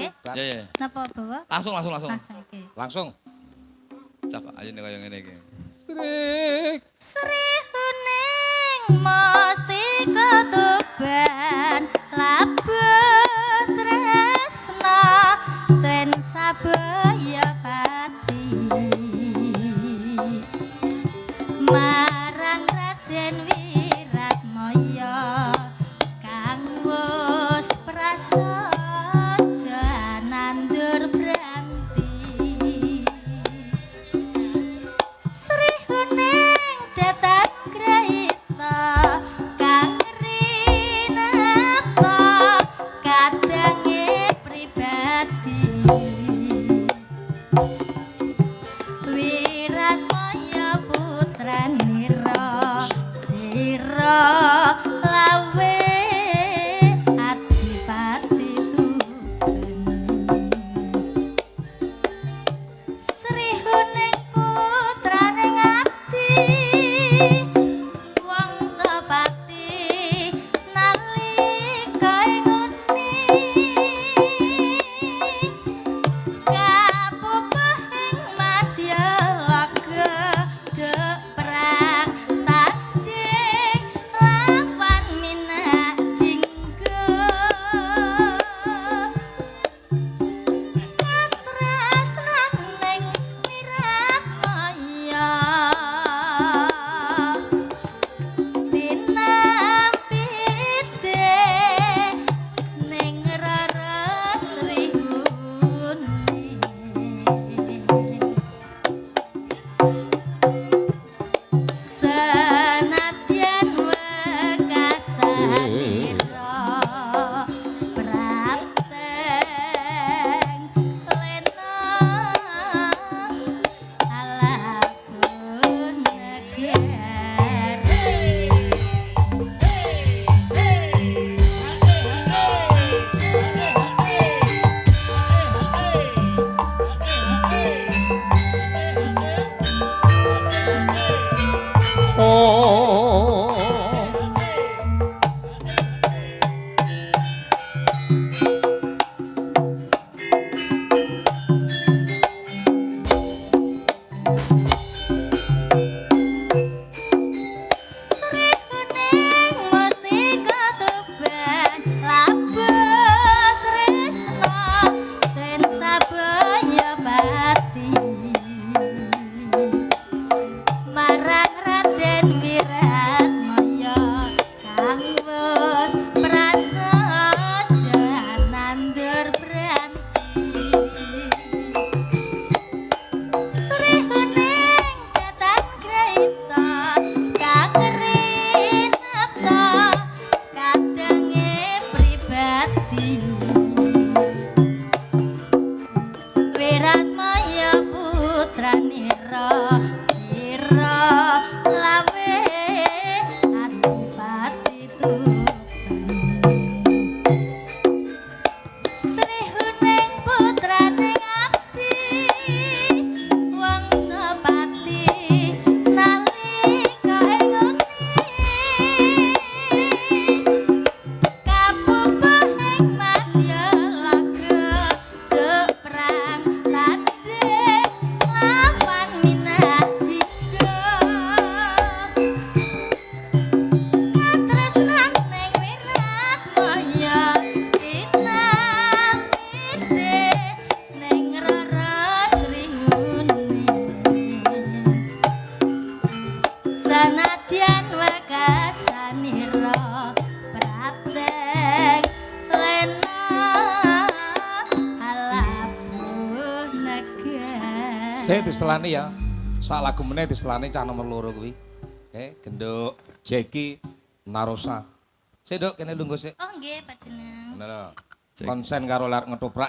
Nggih. Ya ya. Napa bawa? Langsung langsung langsung. Langsung nggih. Langsung. Cak ayo nek kaya ngene iki. Srik. Sri Huning Mustika Tuban labuh tresna ten sabaya pati marang Raden Wiratmaya kang wus prasaja nandur branti. Sri Huning datan grahita kang rinata kadange pribadi. Wiratmaya putranira sira lawe adipati Tuban. Sri Huning putrane ngabdi Wangsapati nalika nguni kapupahing madya laga dek perang tanding lawan Minak Jingga. Katresnaning Wiratmaya tinapite ning Rara Sri Huning. Senadyan wekasanira prapteng lena alabun negara. Oh. Sri Huning Mustika Tuban labuh tresna ten sabaya pati marang Raden Wiratmaya kang wus prasaja nandur branti. Sri Huning datan grahita kang rinata kadange pribadi. Wiratmaya putranira sira lawe adipati Tuban. Sri Huning putrane ngabdi Wangsapati nalika nguni kapupahing madya laga dek perang tanding lawan Minak Jingga. Katresnaning Wiratmaya tinapite ning Rara Sri Huning. Sanadyan wekasanira prapteng lena alabuh negara. Saya diselani ya. Sak lagu meneh diselani cah nomor 2 kuwi. Oke, genduk Jeki Narosa. Sik, Nduk, kene lungguh sik. Oh nggih, Pak Jeneng. Ngono lho. Konsen karo lar ngetoprak.